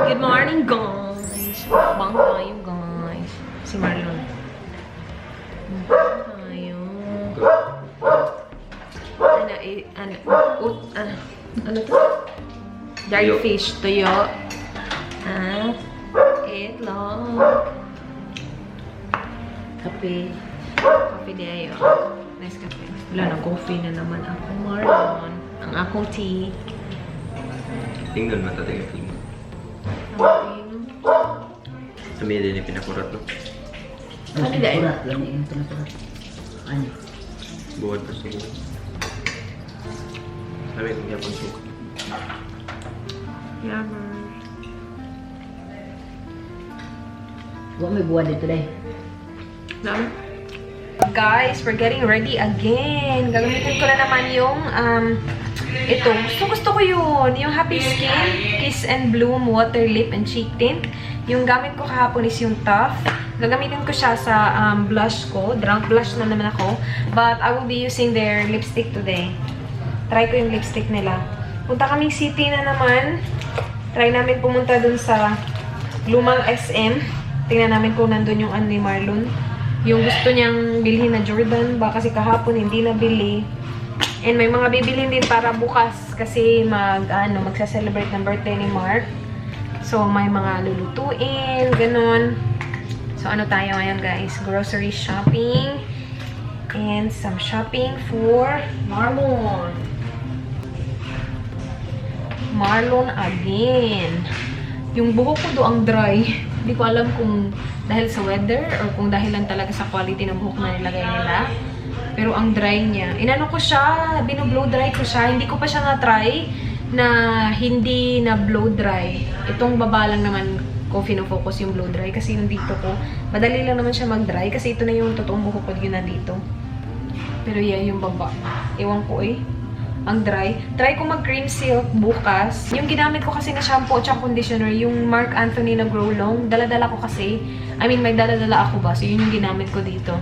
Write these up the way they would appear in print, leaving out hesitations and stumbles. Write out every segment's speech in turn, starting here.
Good morning, guys! Bang tayo, guys. Si Marlon. Bang tayo. Ano to? Dry fish, tuyo. At itlog. Kape. Kape diyo. Nice kape. Wala na, coffee na naman ako, Marlon. Ang akong tea. Tingnan mo tatay yung film. Sa media din yung pinakurat, no? Ano dahil? Pinakurat lang yung pinakurat. Ano? Buwan pa sa buwan. Sabi kong yapang suka. Yummer. Huwag may buwan dito dahil. Guys, we're getting ready again. Gagamitin ko na naman yung ito. Gusto ko yun. Yung Happy Skin Kiss and Bloom Water Lip and Cheek Tint. Yung gamit ko kahapon is yung Tough. Gagamitin ko siya sa blush ko. Drunk blush na naman ako. But I will be using their lipstick today. Try ko yung lipstick nila. Punta kaming city na naman. Try namin pumunta dun sa lumang SM. Tingnan namin kung nandun yung ni Marlon. Yung gusto niyang bilhin na Jordan. Baka kasi kahapon hindi nabili. And may mga bibilhin din para bukas. Kasi magsa-celebrate ng birthday ni Mark. So, may mga lulutuin. Ganon. So, ano tayo ngayon, guys? Grocery shopping. And some shopping for Marlon. Marlon again. Yung buhok ko doang dry. Hindi ko alam kung dahil sa weather or kung dahil lang talaga sa quality ng buhok na nilagay nila. Pero ang dry niya. Inano ko siya, binublow dry ko siya. Hindi ko pa siya na-try na hindi na blow dry. Itong baba lang naman ko fino-focus yung blow dry kasi yung dito ko, madali lang naman siya mag-dry kasi ito na yung totoong buhok ko yun nandito. Pero yan yung baba. Ewan ko ang dry. Try ko mag-cream silk bukas. Yung ginamit ko kasi na shampoo at conditioner, yung Marc Anthony na Grow Long, dala-dala ko kasi. I mean, may dala-dala ako ba? So, yun yung ginamit ko dito.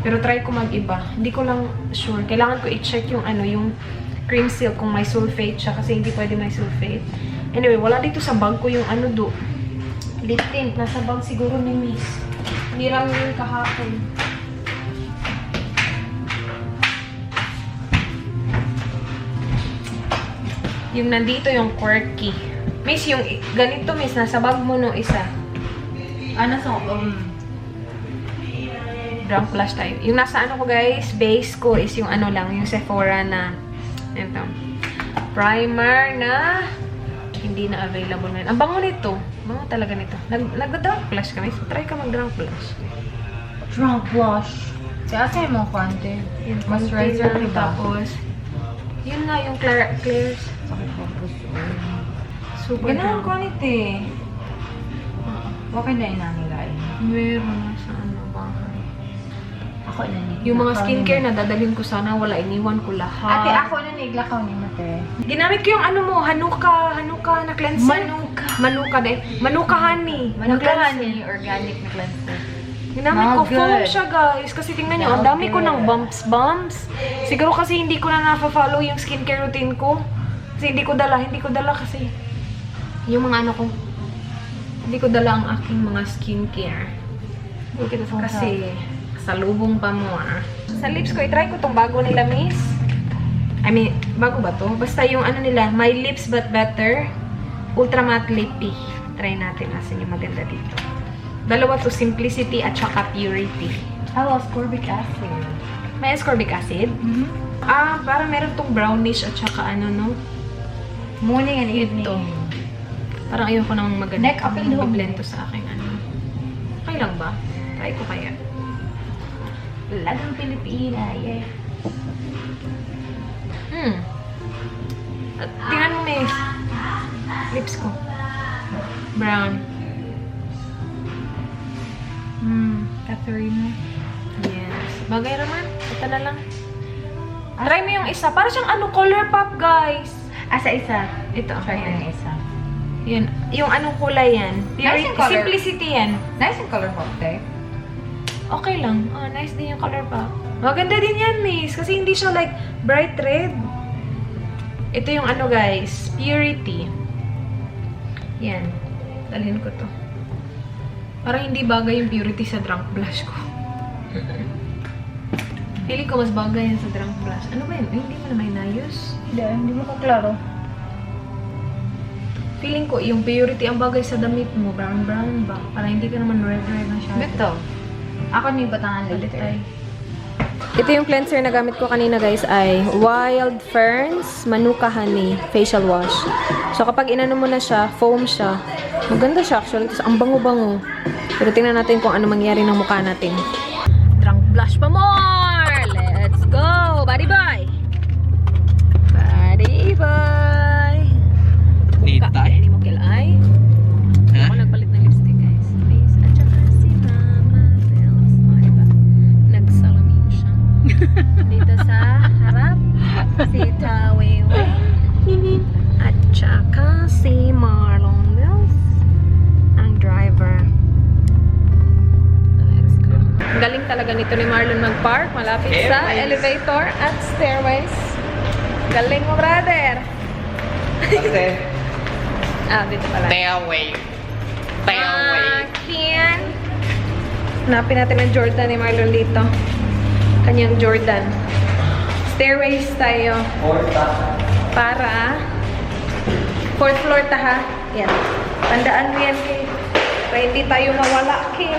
Pero try ko mag-iba. Hindi ko lang sure. Kailangan ko i-check yung yung cream silk kung may sulfate siya kasi hindi pwede may sulfate. Anyway, wala dito sa bag ko yung lip tint. Nasa bag siguro ni Miss. Niram yung kahapon. Yung nandito yung quirky. Miss, yung ganito, Miss, nasa bag mo no isa. Ano so? Drunk blush type. Yung nasa ko, guys, base ko is yung lang, yung Sephora na ito. Primer na hindi na available ngayon. Ang bango nito. Bango talaga nito. Nag-drunk blush kami. So, try ka mag-drunk blush. Drunk blush. Kaya sa'yo mo konti. Moisturizer, diba? Tapos, yun nga yung Claire's. Sakit ko po. Super Ganun drunk. ko nito eh. Huwag kayo na inanilay. Meron na sa bahay. Ako na ni. Yung mga skincare na dadalhin ko sana, wala, iniwan ko lahat. Ate, ako na niglakaw ni Mate. Ginamit ko yung Hanuka na cleanser. Manuka din. Manuka honey. Manuka Na honey, organic na cleanser. Ginamit ko Good. foam siya, guys. Kasi tingnan nyo, ang dami ko ng bumps. Siguro kasi hindi ko na na-follow yung skincare routine ko. Kasi hindi ko dala kasi. Yung mga ko, hindi ko dala ang aking mga skincare. Kasi, salubong pa mo Sa lips ko, i-try ko tong bago nila, Miss. I mean, bago ba to? Basta yung nila, My Lips But Better Ultra Matte Lippy. Try natin asan yung maganda dito. Dalawa to, Simplicity at saka Purity. Hello, ascorbic acid. May ascorbic acid? Parang meron tong brownish at saka Morning and evening. ito. Parang ayoko nang maganda. Neck up and down. Mag-blend to sa akin Okay lang ba? Try ko kaya. Lagang Pilipina, yeah. At tingnan mo, Miss. Lips ko. Brown. Catherine. Yes. Bagay naman. Ito na lang. Try mo yung isa. Para siyang color pop, guys. Sa isa. Ito. Try Ayan. na isa. Yun. Yung kulay yan. Nice yung color. Simplicity yan. Nice yung color pop, te. Okay lang. Nice din yung color pop. Maganda din yan, Miss. Kasi hindi siya like bright red. Ito yung guys. Purity. Yan. Dalhin ko to. Parang hindi bagay yung purity sa drunk blush ko. Feeling ko mas bagay yan sa drunk blush. Ano ba yun? Ay, hindi mo na may nayos. Hindi mo ko klaro. Feeling ko yung purity ang bagay sa damit mo. Brown ba? Para hindi ka naman red masyado. Ito. Ako ni batangan Ay. later. Ito yung cleanser na gamit ko kanina guys ay Wild Ferns Manuka Honey Facial Wash. So kapag inano mo na siya, foam siya. Maganda siya actually. Tapos ang bango-bango. Pero tingnan natin kung ano mangyari ng mukha natin. Drunk blush pa more! Let's go! Body boy! Body boy! Tita eh. Hindi mo kilay. Ako nagpalit ng lipstick guys. Please. At saka si Mama Bells. O, diba? Nagsalamin siya. Dito sa harap. Si Tawewe. At saka si Marlon Bells. Ang driver. Let's go. Ang galing talaga nito ni Marlon mag-park. Malapit sa elevator at stairways. Galing mo, brother. Ate. Dito pala. Tailway. Akin. Hanapin natin ang Jordan ni Marlon dito. Kanyang Jordan. Stairways tayo. Para 4th floor ta ha. Yan. Tandaan mo yan, Kay. Para hindi tayo mawala, Kay.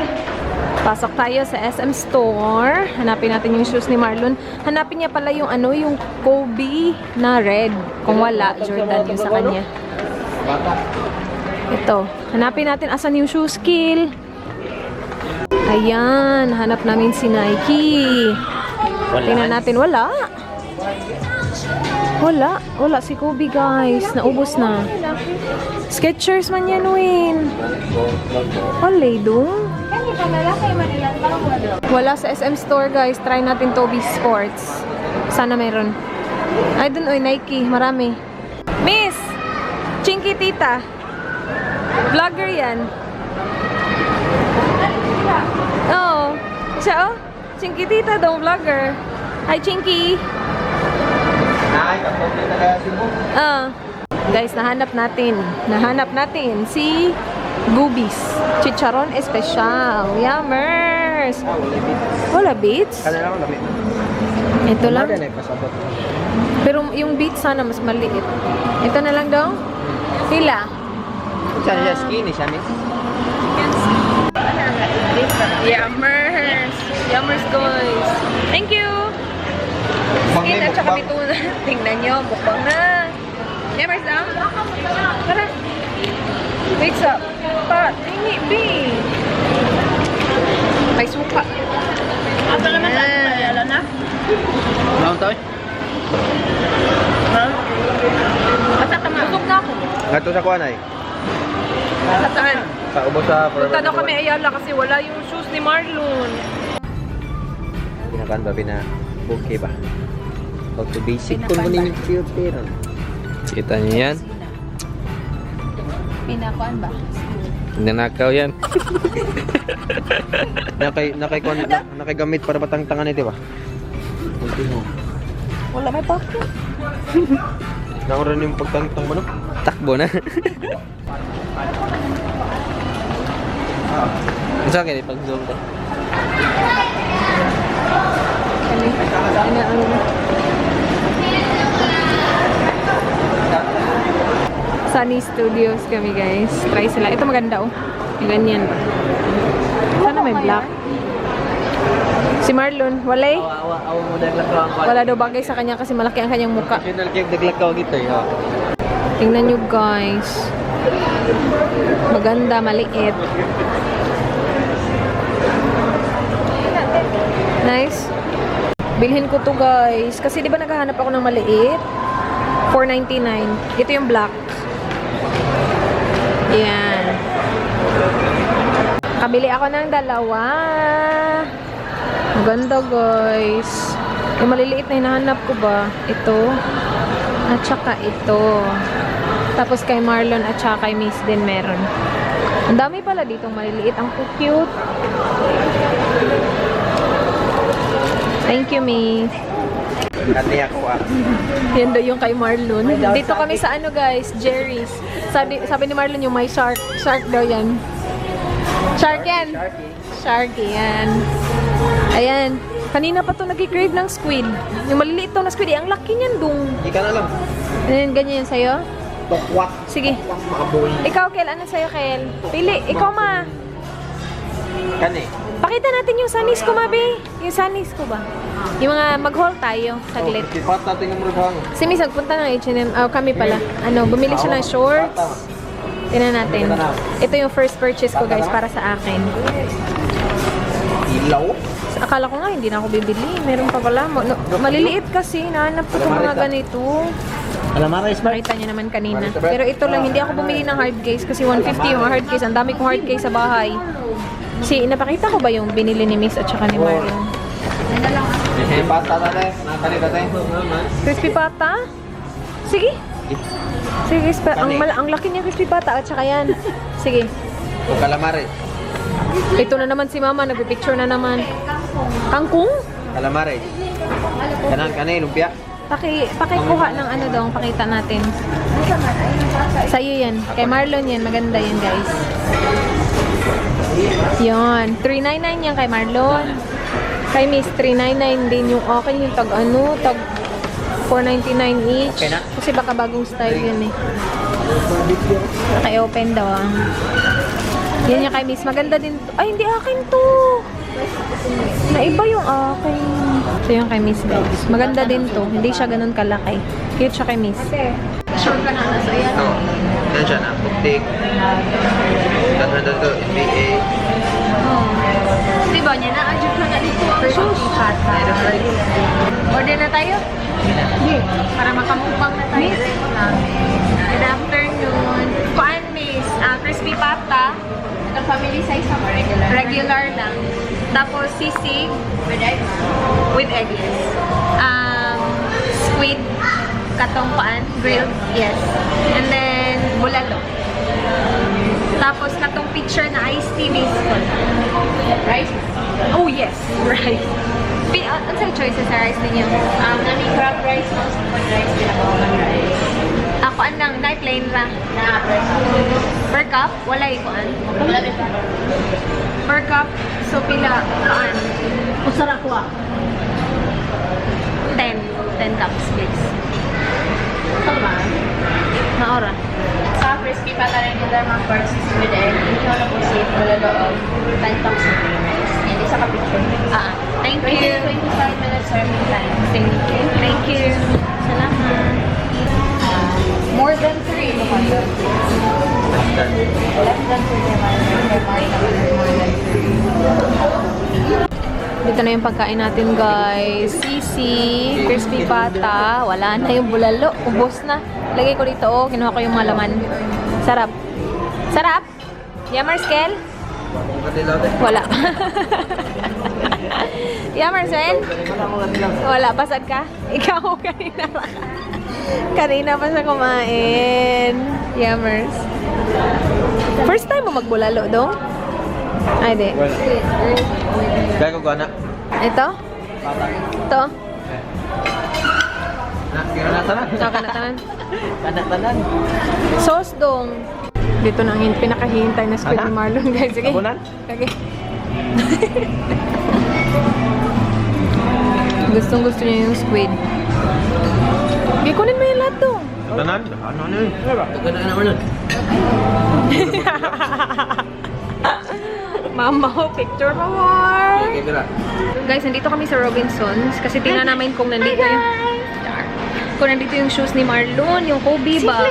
Pasok tayo sa SM Store. Hanapin natin yung shoes ni Marlon. Hanapin niya pala yung ano, yung Kobe na red. Kung wala, Jordan yung sa kanya. Ito. Hanapin natin asan yung shoe skill. Ayan. Hanap namin si Nike. Tingnan natin. Wala. Wala si Kobe, guys. Naubos na. Skechers man yan, Win. Wala doon. Wala sa SM Store, guys. Try natin Toby Sports. Sana meron. Ay, dun, Nike. Marami. Miss! Chinky Tita. Vlogger yan. Oo. Siya, oh. Chinky Tita daw, vlogger. Hi, Chinky. Ay, kapag na talaga si mo. Guys, nahanap natin si Goobies. Chicharon Espesyal. Yummers. Wala beats? Kala lang ako lamit. Ito lang. Ano na pasabot? Pero yung beats sana mas maliit. Ito na lang daw. Pila? Siya siya skinny siya, miss. Yummers. Yummers, guys. Thank you. Skin at saka bitunan. Tingnan nyo, mukbang na. Yummers daw. Tara. Wait up. Pa, tingi, B. May suka. Ito naman sa mayala na. Naon tayo? Asa ka busog na ako. Gato sa kuan ay. Sa saan? Sa ubos sa Punta daw kami Ayala kasi wala yung shoes ni Marlon. Pinakan ba bina okay ba? Pag to basic kung mo ninyo filter. Kita niyo yan? Pinakuan ba? Nanakaw yan. nakay gamit para patangtangan ito ba? Continue. Wala may pako. Nakuran yung pagtangtang mo no? Takbo na. Sa akin, pag-zoom ka. Sunny Studios kami, guys. Try sila. Ito maganda, oh. Yung ganyan. Sana may black. Si Marlon, wala eh. Awa mo naglakaw ang Wala daw bagay sa kanya kasi malaki ang kanyang muka. National cave naglakaw gito eh. Tingnan nyo, guys. Maganda, maliit. Nice. Bilhin ko to, guys. Kasi di ba naghahanap ako ng maliit? $4.99. Ito yung black. Yan. Kabili ako ng dalawa. Maganda, guys. Yung maliliit na hinahanap ko ba? Ito. At saka ito. Tapos kay Marlon at saka kay Miss din meron. Ang dami pala ditong maliliit. Ang cute. Thank you, Miss. Kani ako ah. Yan daw yung kay Marlon. Dito kami sa ano guys, Jerry's. Sabi ni Marlon yung may shark. Shark daw yan. Shark yan. Sharky yan. Ayan. Kanina pa to nag-crave ng squid. Yung maliliit to na squid. Ang laki niyan dong. Ika na lang. Ayan, ganyan yan sa'yo. Tokwak. Sige. Makaboy. Ikaw, Kel. Ano sa'yo, Kel? Pili. Ikaw, ma. Kani. Pakita natin yung sanis ko, Mabi. Yung sanis ko ba? Yung mga mag-haul tayo. Saglit. Sipat natin yung murabang. Si Miss, nagpunta ng H&M. Oh, kami pala. Ano, bumili siya ng shorts. Tingnan natin. Ito yung first purchase ko, guys, para sa akin. Ilaw. Akala ko nga, hindi na ako bibili. Meron pa pala. Maliliit kasi. Nahanap ko itong mga ganito. Alamaris ba? Nakita niyo naman kanina. Pero ito lang, hindi ako bumili ng hard case kasi 150 yung hard case. Ang dami kong hard case sa bahay. Napakita ko ba yung binili ni Miss at saka ni Marlon? Pata natin. Nakakali natin. Crispy pata? Sige. Sige, ang laki niya crispy pata at saka yan. Sige. O calamari. Ito na naman si Mama, nagpipicture na naman. Kangkong? Calamari. Kanay, lumpia. Pakikuha ng ano daw, pakita natin. Sa'yo yan. Kay Marlon yan. Maganda yan, guys. Yun. 399 yan kay Marlon. Kay Miss, 399 din yung akin. Yung tag 499 each. Okay na? Kasi baka bagong style yan eh. Naka-open daw ah. Yan yung kay Miss. Maganda din to. Ay, hindi akin to. Naiba yung akin. So yung kay Miss guys. Maganda din to. Hindi siya ganun kalaki. Cute siya kay Miss. Sure ka na nasa yan. No. Yan siya na. Puktik. Tatandang ko. NBA. Oh. Diba niya na-adjust na dito ang shoes. Order na tayo? Hindi. Para makamukbang na tayo. Good afternoon. Kuan Miss? Crispy pata. Family size ako, regular. Regular lang. Tapos sisig. With egg. With egg, yes. Squid. Katong paan. Grilled, yes. And then, bulalo. Tapos katong picture na iced tea base ko. Rice? Oh, yes. Rice. Ano sa choices sa rice ninyo? Nami crab rice, mouse rice, pinakawalan rice. Ako lang, na plain lang. Na rice. Per cup, wala ikuan. Wala din pa. Per cup, so pila, kaan? Usara ko ah. 10 cups, please. Tama. Maora. Sa crispy pata regular mga parts with egg. Ito na po safe. Wala loob. 10 cups of cream rice. And isa ka picture. Thank you. 25 minutes serving time. Thank you. Thank you. Salamat. More than 3. Less than 3. More than 3. Dito na yung pagkain natin, guys. Sisi, crispy pata. Wala na yung bulalo. Ubos na. Lagay ko dito, oh. Kinuha ko yung mga laman. Sarap. Sarap? Yamerskel? Wala. Yamerskel? Wala. Basag ka? Ikaw, kanina pa. Kanina pa siya kumain. Yammers. First time mo magbulalo, dong? Ay, di. Kaya ko gana. Ito? Ito? Kinanatanan. Nakanatanan. Kanatanan. Sauce dong. Dito na ang pinakahihintay na squid ni Marlon, guys. Sige. Abunan? Sige. Gustong-gusto niya yung squid. Sige, kunin mo yung lahat dong. Tanan? Ano na yun? Tagana ka naman nun. Mama, picture mo more. Okay, bira. Guys, nandito kami sa Robinsons kasi tingnan namin kung nandito yung shoes ni Marlon, yung Kobe ba?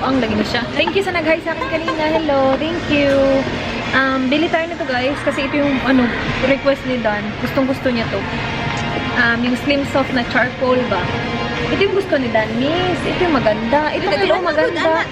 Ang lagi na siya. Thank you sa nag-hi sa akin kanina. Hello, thank you. Bili tayo nito guys kasi ito yung request ni Dan. Gustong-gusto niya to. Yung slim soft na charcoal ba? Ito yung gusto ni Dan, miss. Ito yung maganda. Ito yung maganda.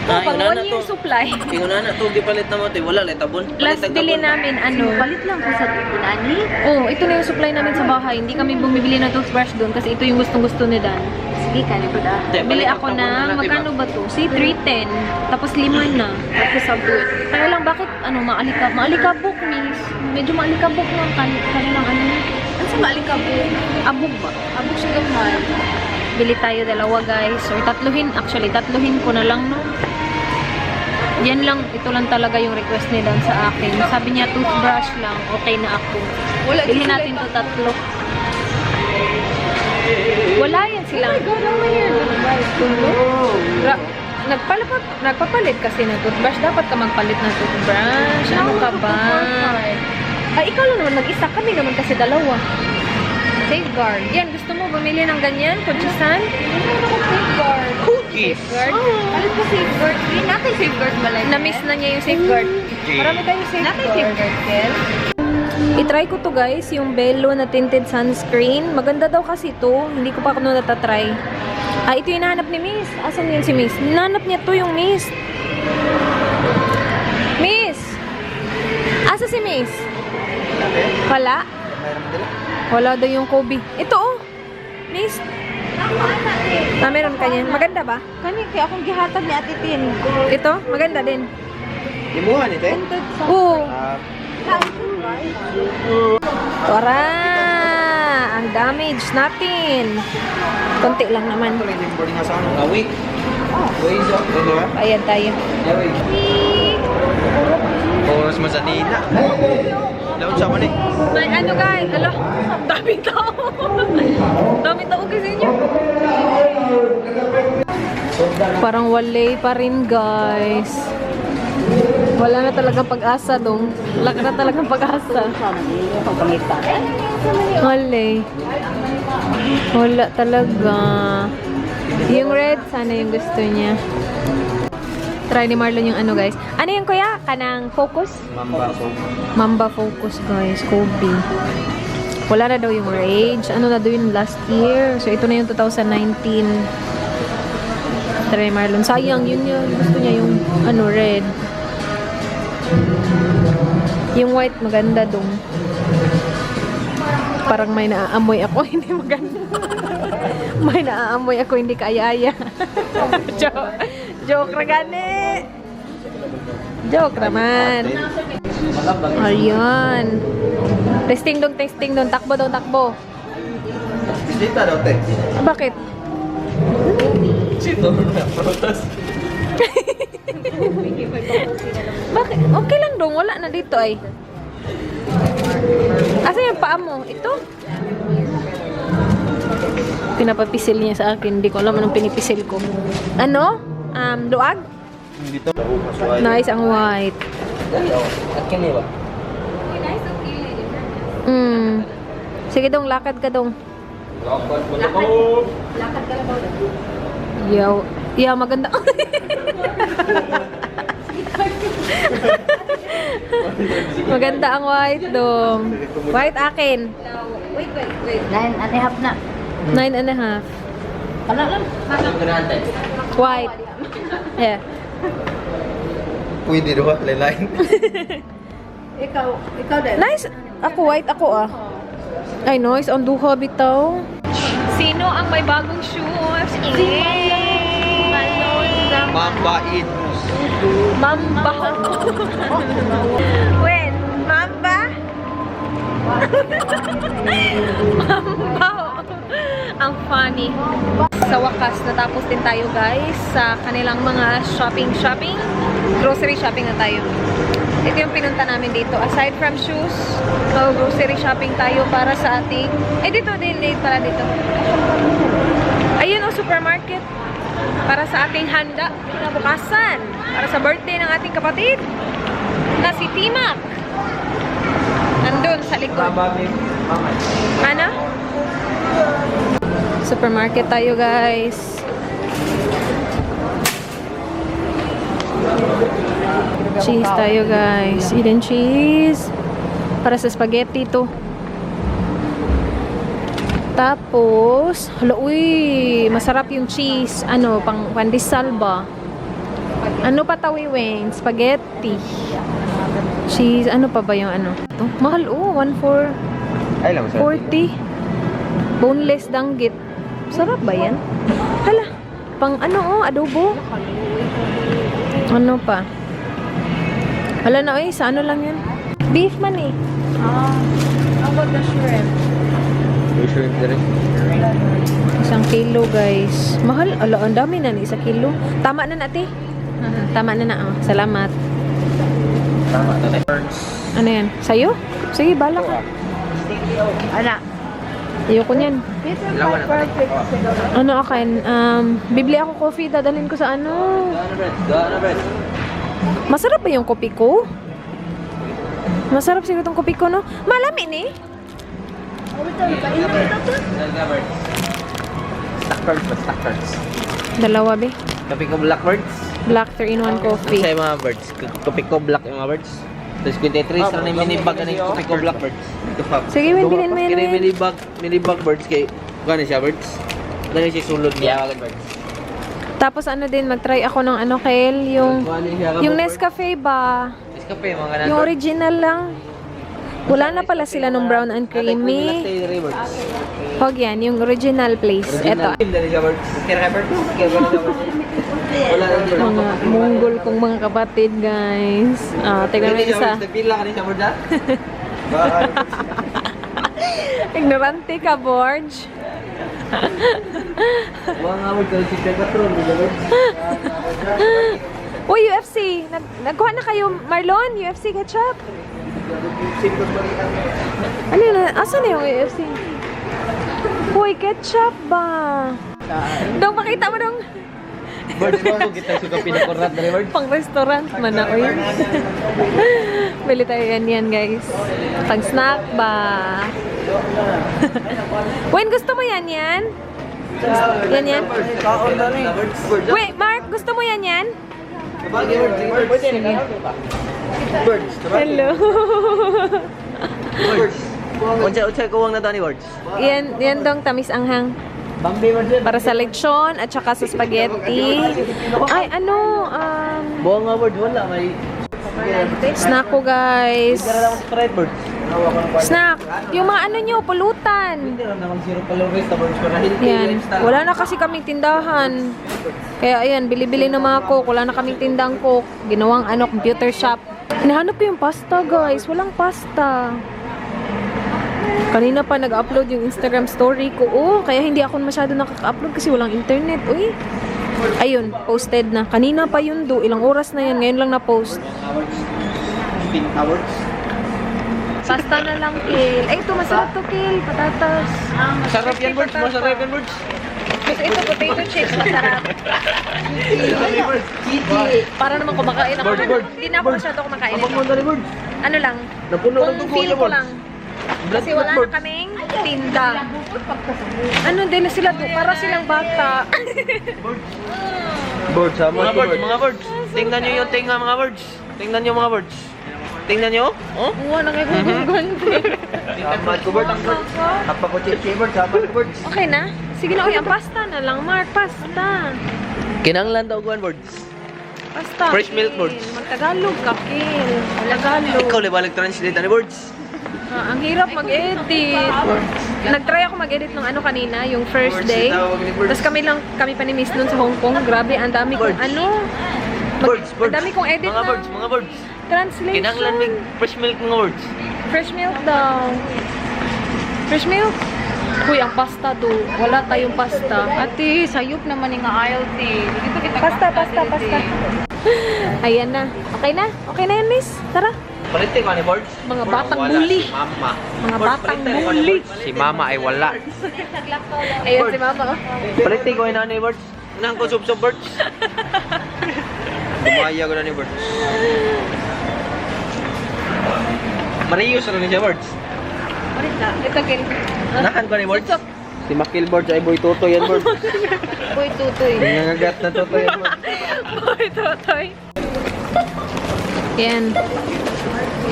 Pang 1 year supply. Tingnan na, ito gipalit na mo, wala, letabon. Last bili namin, Palit lang ko sa Tinani. Oh, ito na yung supply namin sa bahay. Hindi kami bumibili ng toothbrush doon kasi ito yung gustong-gusto ni Dan. Sige, kanya ko da. Bili ako na, magkano ba to? Si 310. Tapos 5 na. Tapos sa boot. Kaya lang, bakit, maalikabok, miss? Medyo maalikabok lang kanilang ano. Ang Sa malikabog. Abog ba? Abog siya gamay. Bili tayo dalawa guys. Or tatluhin. Actually, tatluhin ko na lang no. Yan lang. Ito lang talaga yung request ni Dan sa akin. Sabi niya toothbrush lang. Okay na ako. Wala, Bilhin natin to tatlo. Wala yan silang. Nagpapalit kasi ng toothbrush. Dapat ka magpalit ng toothbrush. Ano ka ba? Ay, ikaw lang naman mag-isa. Kami naman kasi dalawa. Safeguard. Yan, gusto mo bumili ng ganyan? Kuchisan? Safeguard. Cookies! Safeguard? Alam ko safeguard. Hindi natin safeguard malay. Na-miss na niya yung safeguard. Marami tayong Natin safeguard. safeguard, Kel. I-try ko to guys, yung Bello na tinted sunscreen. Maganda daw kasi to. Hindi ko pa ako natatry. Ah, ito yung hinahanap ni Miss. Asan yun si Miss? Hinahanap niya to yung Miss. Miss! Asa si Miss? Wala? Wala daw yung Kobe. Ito oh! Miss! Ah, meron ka niyan. Maganda ba? Kani, kaya akong gihatag ni Ate Tin. Ito? Maganda din. Imuhan ito eh? Oo! Tara! Ang damage natin. Konti lang naman. Awik. Ayan tayo. Oras mo sa Nina. Laon sa man eh. May ano guys? Alo, daming tao. Daming tao kasi niyo. Parang wala pa rin guys. Wala na talagang pag-asa dong. Wala na talagang pag-asa. Wala. Wala talaga. Yung red, sana yung gusto niya. Try ni Marlon yung ano guys. Ano yung kuya? Kanang focus? Mamba ko. Mamba focus guys. Kobe. Wala na daw yung rage. Ano na daw yung last year. So ito na yung 2019. Try ni Marlon. Sayang yun yung gusto niya yung ano red. Yung white maganda dong. Parang may naaamoy ako, hindi maganda. May naaamoy ako, hindi kaaya-aya. Joke na gani. Joke naman. Ayan. Testing dong. Takbo dong, takbo. Dito daw te. Bakit? Sito na protas. Bakit? Okay lang dong, wala na dito ay. Asa yung paa mo? Ito? Pinapapisil niya sa akin. Hindi ko alam anong pinipisil ko. Ano? Luag? Dito. Nice ang white. Akin ba? Sige dong, lakad ka dong. Lakad ka lang ba? Yeah, maganda. Maganda ang white dong. White akin. Wait. 9.5 na. 9.5. Kala lang. White. Yeah. Pwede doon, laylain. Ikaw din. Nice. Ako white ako ah. Ay, nice. Ang duha bitaw. Sino ang may bagong shoes? Mambain. Mamba. When? Mamba? Mamba. Ang funny. Sa wakas, natapos din tayo guys sa kanilang mga shopping. Grocery shopping na tayo. Ito yung pinunta namin dito. Aside from shoes, grocery shopping tayo para sa ating... dito din pala dito. Ayun o, supermarket. Para sa ating handa, kinabukasan. Para sa birthday ng ating kapatid na si Timac. Nandun sa likod. Ano? Supermarket tayo guys. Cheese tayo guys. Hidden cheese. Para sa spaghetti to. Tapos, hala, uy, masarap yung cheese. Ano, pang pandesal ba? Ano pa tawiwing? Spaghetti. Cheese, ano pa ba yung ano? Ito, mahal, 1.4. Ay lang sa. 40. Boneless danggit. Sarap ba yan? Hala, pang ano adobo. Ano pa? Hala na sa ano lang yan? Beef man eh. How about the shrimp? May shrimp na rin. 1 kilo, guys. Mahal. Ala, ang dami na. 1 kilo. Tama na nati. Tama na na. Oh. Salamat. Tama na tayo. Birds. Ano yan? Sa'yo? Sige, bala ka. Ana. Ayoko niyan. Ilawan na tayo. Ano akin? Bibili ako coffee. Dadalhin ko sa ano. Gana bread. Masarap ba yung kopi ko? Masarap siguro itong kopi ko, no? Malami ni. Blackbirds ba? Blackbirds. Dalawa, be. Kopi ko blackbirds. Black 3-in-1 coffee. Sa mga birds. Kopi ko black yung mga birds. Tapos 23 sa na minibag na yung kopi ko blackbirds. Ito pa. Sige, Win, bilhin mo yan, Kaya Win. minibag birds kay gano'n siya birds. Gano'n siya sulod niya birds. Tapos ano din, mag-try ako ng ano, Kel, yung Nescafe ba? Nescafe, mga ganun. Yung original lang. Wala na pala sila nung brown and creamy. Huwag yan, yung original place. Eto. Mga munggol kong mga kapatid, guys. Tignan mo yung isa. Ignorante ka, Borge. Uy, UFC! Nagkuha na kayo, Marlon? UFC ketchup? Ano yun? Asan na yung UFC? Uy, ketchup ba? Dong, pakita mo dong. Birds mo, kita suka pinakurat na rin birds. Pang restaurant man na, uy. Bili tayo yan, guys. Pang snack ba? Wayne, gusto mo yan? Yan? Wait, Mark, gusto mo yan? Birds. Hello. Birds. Unsay kuwang na tani birds. Yan dong tamis anghang. Para sa lechon at saka sa spaghetti. Ay, ano, Buang nga birds wala may snack ko, guys. fried birds. Snack. Yung mga ano nyo, pulutan. Hindi lang naman 0 calories na birds para healthy Yan. lifestyle. Wala na kasi kaming tindahan. Kaya ayan, bili-bili na mga coke. Wala na kaming tindang coke. Ginawang ano, computer shop. Hinahanap ko yung pasta, guys. Walang pasta. Kanina pa nag-upload yung Instagram story ko. Oh, kaya hindi ako masyado nakaka-upload kasi walang internet. Uy. Ayun, posted na. Kanina pa yun do. Ilang oras na yan. Ngayon lang na-post. 15 hours. Pasta na lang, Kil. Ay, ito, masarap to, Kil. Patatas. Masarap yan birds. Masarap yan birds. Ito, potato chips. Masarap. Para naman kumakain ako. Birds. Hindi na ako masyado kumakain Abang ito. mo na rin birds. Ano lang? Napuno ng Kung dugo feel niya ko birds. lang. Kasi wala na kaming tinda. Ano din na sila to? Para silang bata. Birds, mga birds, mga birds. Tingnan nyo yung tinga mga birds. Tingnan nyo mga birds. Tingnan nyo. Oh? Oo, nakikugugan. Samad ko birds. Apa ko chichi birds, samad ko birds. Okay na? Sige na, uy, ang pasta na lang, Mark. Pasta. Kinanglan daw kuhan birds. Pasta. Fresh milk Kil. birds. Magtagalog ka, Kil. Tagalog. Ikaw libalag translate na ni birds. Ang hirap mag-edit. Nag-try ako mag-edit ng ano kanina, yung first day. Tapos kami pa ni Miss nun sa Hong Kong. Grabe, ang dami kong Birds. ano. Birds, birds. Ang dami kong edit Mga na birds, mga birds. translation. Kinanglan mig fresh milk mga birds. Fresh milk daw. Fresh milk? Uy, ang pasta do. Wala tayong pasta. Ate, sayop naman yung ayaw, te. Dito kita Pasta. Ayan na. Okay na? Okay na yan, Miss? Tara. Palitin ko ni birds. Mga batang Wala bully. Si mama. Mga Birds, batang palitin ko ni bully. birds. Si mama ay wala. Ayan si Mama. Oh. Palitin ko ni birds. Nang ko sub birds. Dumaya ko na ni birds. Marius na ni siya birds. Ito, Kil. Nakan ko ni birds. Si Makil birds ay boy toto yan birds. Boy, tutoy. Nangangagat na toto yan birds. Boy, tutoy. Yan.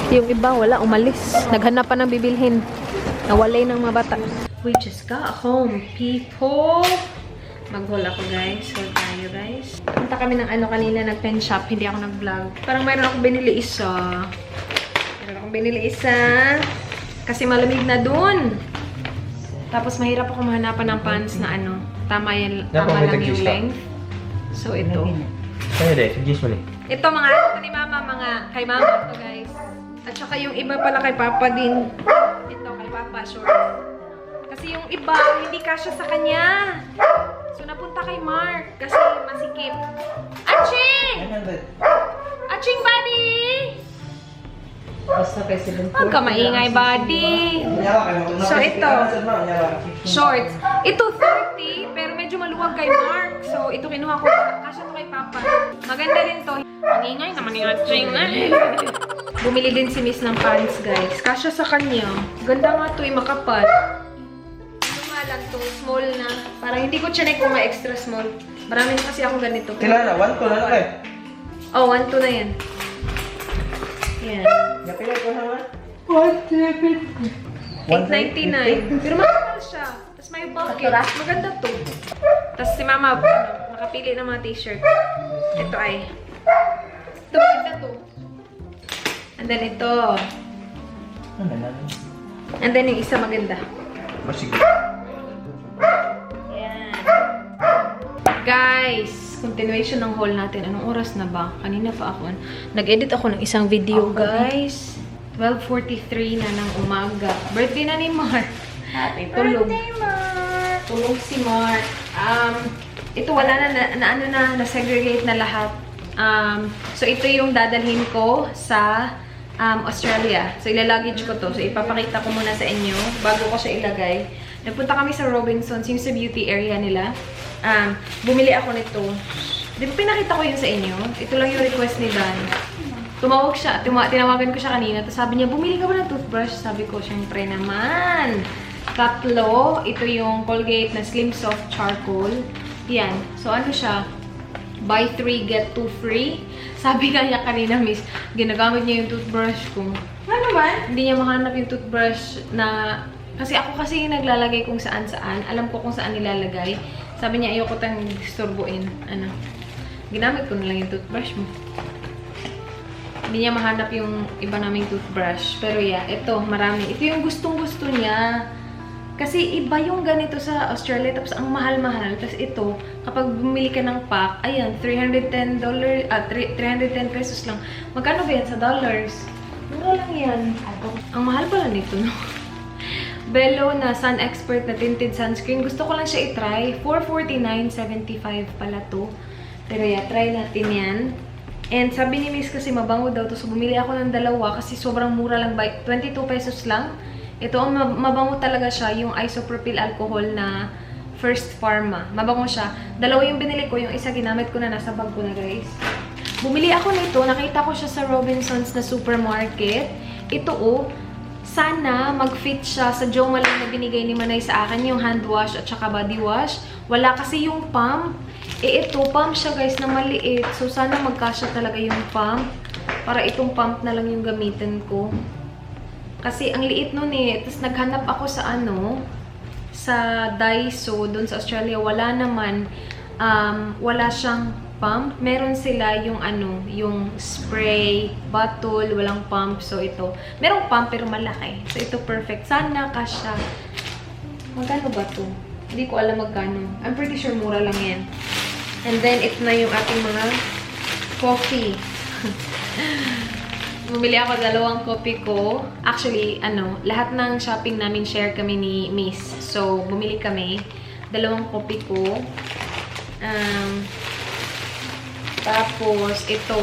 Yung iba, wala, umalis. Naghanap pa ng bibilhin. Nawalay ng mga bata. We just got home, people. Mag-haul ako, guys. Haul tayo, guys. Punta kami ng ano kanina, nag-pen shop. Hindi ako nag-vlog. Parang mayroon akong binili isa. Kasi malamig na dun. Tapos mahirap ako mahanapan ng pants na ano. Tama lang yung length. So, ito. Pwede, suggest mo ni. Ito mga ano ni Mama, kay Mama to, guys. At saka yung iba pala kay Papa din. Ito kay Papa, short. Kasi yung iba, hindi kasya sa kanya. So, napunta kay Mark kasi masikip. Aching! 900. Aching, buddy! Basta kay 740. Huwag ka maingay, buddy. So, ito. Shorts. Ito, 30, pero medyo maluwag kay Mark. So, ito kinuha ko. Kasya to kay Papa. Maganda rin to. Ang ingay naman yung Aching. Bumili din si Miss ng pants, guys. Kasya sa kanya. Ganda nga to, makapal. Ano nga lang to, small na. Parang hindi ko chinek kung extra small. Marami kasi ako ganito. Kailan na? 1 to na lang eh. Oh, 1-2 na yan. Yan. Napila ko na nga. 8.99. Pero mahal siya. Tapos may pocket. Maganda to. Tapos si Mama, nakapili ng mga t-shirt. Ito ay. Ito, maganda to. And then ito. Ano na? And then yung isa maganda. Sige. Yan. Guys, continuation ng haul natin. Anong oras na ba? Kanina pa ako. Nag-edit ako ng isang video, guys. 12:43 na ng umaga. Birthday na ni Mark. Happy Tulog. birthday, Mark! Tulog si Mark. Ito wala na segregate na lahat. So ito yung dadalhin ko sa Australia. So ilalagage ko to. So ipapakita ko muna sa inyo bago ko siya ilagay. Nagpunta kami sa Robinsons, yung sa beauty area nila. Bumili ako nito. Di ba pinakita ko yun sa inyo? Ito lang yung request ni Dan. Tumawag siya, tinawagan ko siya kanina. Tapos sabi niya, bumili ka ba ng toothbrush? Sabi ko, syempre naman. Tatlo, ito yung Colgate na Slim Soft Charcoal. Yan. So ano siya? Buy 3, get 2 free. Sabi nga niya kanina, miss, ginagamit niya yung toothbrush ko. Ano naman? Hindi niya mahanap yung toothbrush na... Kasi ako kasi naglalagay kung saan-saan. Alam ko kung saan nilalagay. Sabi niya, ayoko tayong disturbuin. Ano? Ginamit ko na lang yung toothbrush mo. Hindi niya mahanap yung iba naming toothbrush. Pero yeah, ito, marami. Ito yung gustong-gusto niya. Kasi iba yung ganito sa Australia. Tapos ang mahal-mahal. Tapos ito, kapag bumili ka ng pack, ayan, $310 pesos lang. Magkano ba yan sa dollars? Mura lang yan. Ang mahal pala nito, no? Bello na Sun Expert na tinted sunscreen. Gusto ko lang siya i-try. $449.75 pala to. Pero yeah, try natin yan. And sabi ni Miss kasi mabango daw to. So bumili ako ng dalawa kasi sobrang mura lang. 22 pesos lang. Ito ang mabango talaga siya. Yung isopropyl alcohol na First Pharma. Mabango siya. Dalawa yung binili ko. Yung isa ginamit ko na. Nasa bag ko na, guys. Bumili ako nito. Nakita ko siya sa Robinsons na supermarket. Ito sana mag-fit siya sa Joe Malone na binigay ni Manay sa akin, yung hand wash at saka body wash. Wala kasi yung pump. Ito, pump siya guys na maliit. So, sana magkasya talaga yung pump. Para itong pump na lang yung gamitin ko. Kasi ang liit nun eh. Tapos naghanap ako sa sa Daiso, doon sa Australia. Wala naman. Wala siyang pump. Meron sila yung yung spray, bottle, walang pump. So ito, merong pump pero malaki. So ito perfect. Sana kasya. Magkano ba to? Hindi ko alam magkano. I'm pretty sure mura lang yan. And then ito na yung ating mga coffee. Bumili ako 2 coffee ko. Actually, lahat ng shopping namin share kami ni Miss. So bumili kami 2 coffee ko. Tapos, ito.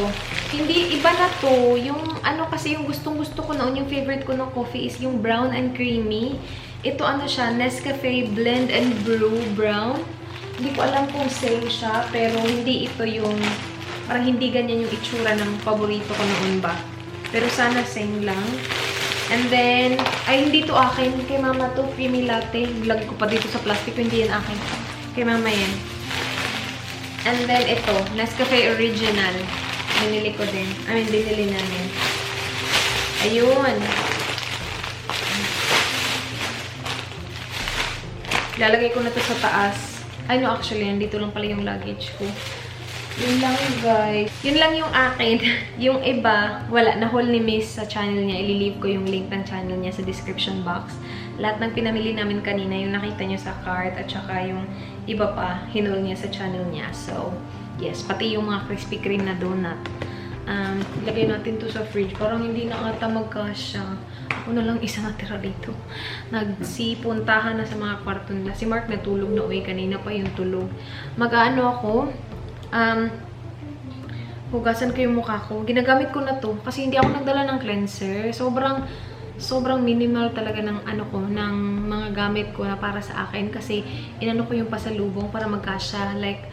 Hindi, iba na to. Yung, kasi yung gustong-gusto ko noon, yung favorite ko ng coffee is yung brown and creamy. Ito, siya, Nescafe Blend and Brew Brown. Hindi ko alam kung sale siya, pero hindi ito yung, parang hindi ganyan yung itsura ng paborito ko noon ba. Pero sana same lang. And then, ay, hindi to akin. Kay Mama to, creamy latte. Lagay ko pa dito sa plastic, hindi yan akin. Kay Mama yan. And then, ito, Nescafe Original. Binili ko din. Binili namin. Ayun. Lalagay ko na to sa taas. Ay, no, actually, nandito lang pala yung luggage ko. Yun lang, guys. Yun lang yung akin. Yung iba, wala. Na-haul ni Miss sa channel niya. Ililive ko yung link ng channel niya sa description box. Lahat ng pinamili namin kanina, yung nakita nyo sa cart, at saka yung iba pa, hinul niya sa channel niya. So, yes. Pati yung mga Krispy Kreme na donut. Ilagay natin to sa fridge. Parang hindi na ata magkasya. Ako na lang isa natira dito. Nagsipuntahan na sa mga kwarto nila. Si Mark natulog na uwi. Kanina pa yung tulog. Mag-ano ako. Hugasan ko yung mukha ko. Ginagamit ko na to. Kasi hindi ako nagdala ng cleanser. Sobrang minimal talaga ng ano ko, ng mga gamit ko na para sa akin. Kasi inano ko yung pasalubong para magkasya. Like,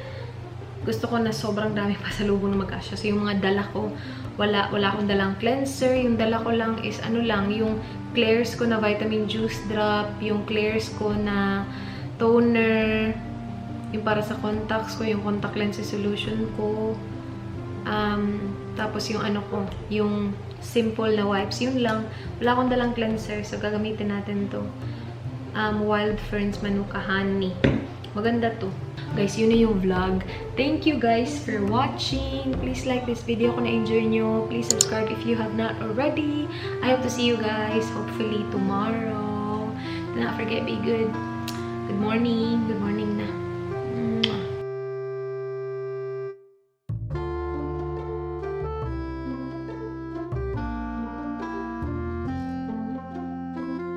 gusto ko na sobrang dami pasalubong na magkasya. So, yung mga dala ko, wala akong dalang cleanser. Yung dala ko lang is, ano lang, yung Claire's ko na vitamin juice drop, yung Claire's ko na toner, yung para sa contacts ko, yung contact lenses solution ko. Tapos yung ano ko, yung simple na wipes, yun lang. Wala akong dalang cleanser, so gagamitin natin to. Wild Ferns Manuka Honey. Maganda to. Guys, yun na yung vlog. Thank you guys for watching. Please like this video kung na-enjoy nyo. Please subscribe if you have not already. I hope to see you guys hopefully tomorrow. Do not forget, be good. Good morning. Good